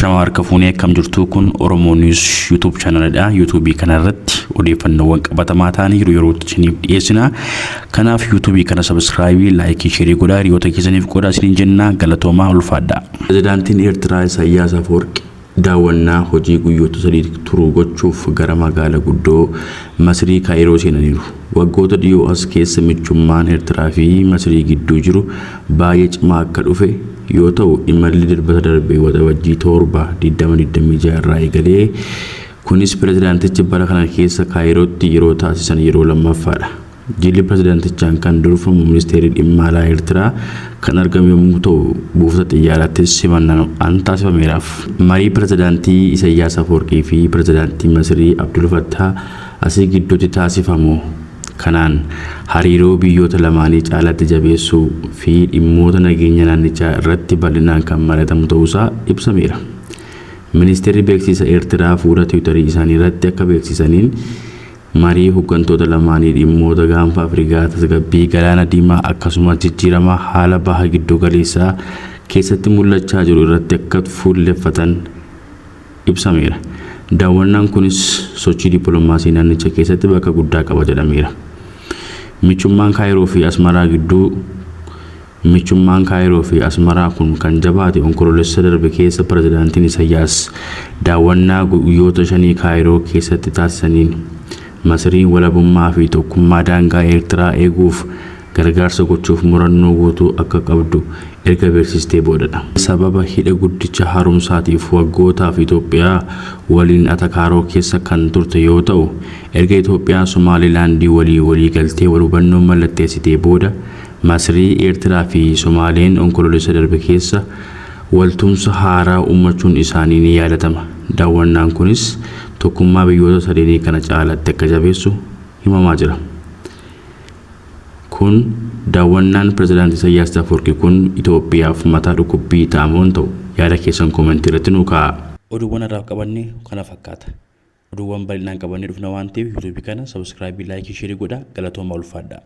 Ashama harka fuunee akkam jirtu kun Oromoo News YouTube channelidha. YouTube kanarratti odeeffannoowwan qabatamaa ta'an yeroo yerootti isiniif dhiyeessina. Kanaaf YouTube kana subscribe, like, share godhaa hiriyoota keessaniif qoodaa isiniin jenna. Galatoomaa ulfaadha. Pirezidaantiin Eertiraa Isaayyaas Afwerqi daawwannaa hojii guyyoota 3 turu gochuuf gara magaala guddoo Masrii Kaayiroo seenaniiru. Waggoota dhiyoo as keessa michummaan Eertiraa fi Masrii gidduu jiru baay'ee cimaa akka dhufe yoo ta'u, imalli Dilbata darbe Waxabajjii 7, 2026 irraa eegalee kunis pirezidaantichi bara kana keessa Kaayirootti yeroo taasisan yeroo lammaffaadha. Jilli pirezidaantichaan kan durfamu Ministeerri Dhimma Alaa Eertiraa kan argamu yommuu ta'u, buufata xiyyaaraattis simannaan ho'aan taasifameeraaf. Marii Pirezidaantii Isayyaas Afwerqii fi Pirezidaantii Masirii Abdul Fattaah Asii gidduutti taasifamu kanaan hariiroo biyyoota lamaanii caalaatti jabeessuu fi dhimmoota nageenya naannichaa irratti bal'inaan kan mari'atamu ta'uusaa ibsameera. Ministeerri Beeksiisa Eertiraa fuula Tiwiitarii isaaniirratti akka beeksisaniin, marii hoggantoota lamaanii dhimmoota Gaanfa Afrikaa, tasgabbii Galaana Diimaa akkasumas jijjiirama haala Baha Giddugaleessaa keessatti mul'achaa jiru irratti akka fuulleffatan ibsameera. Daawwannaan kunis sochii dippiloomaasii naannicha keessatti bakka guddaa qaba jedhameera. Michummaan Kaayiroo fi Asmaraa gidduu Michummaan Kaayiroo fi Asmaraa kun kan jabaate Onkoloolessa darbe keessa Pirezidaantiin Isayyaas daawwannaa guyyoota shanii Kaayiroo keessatti taasisaniin. Masiriin walabummaa fi tokkummaa daangaa Eertiraa eeguuf gargaarsa gochuuf murannoo guutuu akka qabdu erga beeksistee boodadha. Sababa hidha guddicha haaromsaatiif waggootaaf Itoophiyaa waliin atakaaroo keessa kan turte yoo ta'u, erga Itoophiyaan Somaalilaandii waliin waliigaltee walhubannoo mallatteessitee booda Masrii, Eertiraa fi Somaaleen Onkoloolessa darbe keessa waltumsa haaraa uummachuun isaanii ni yaadatama. Daawwannaan kunis tokkummaa biyyoota sadeenii kana caalatti akka jabeessu himamaa jira. Kun daawwannaan Pirezidaant Isayyaas Afwerqi kun Itoophiyaaf mataa dhukkubbii ta'a moo hin ta'u? Yaada keessan koomentii irratti nuu kaa'aa. Oduuwwan har'aaf qabanne kana fakkaata. Oduuwwan bal'inaan qabannee dhufna waan ta'eef YouTube kana subscribe, like, share godhaa. Galatoomaa ulfaadhaa.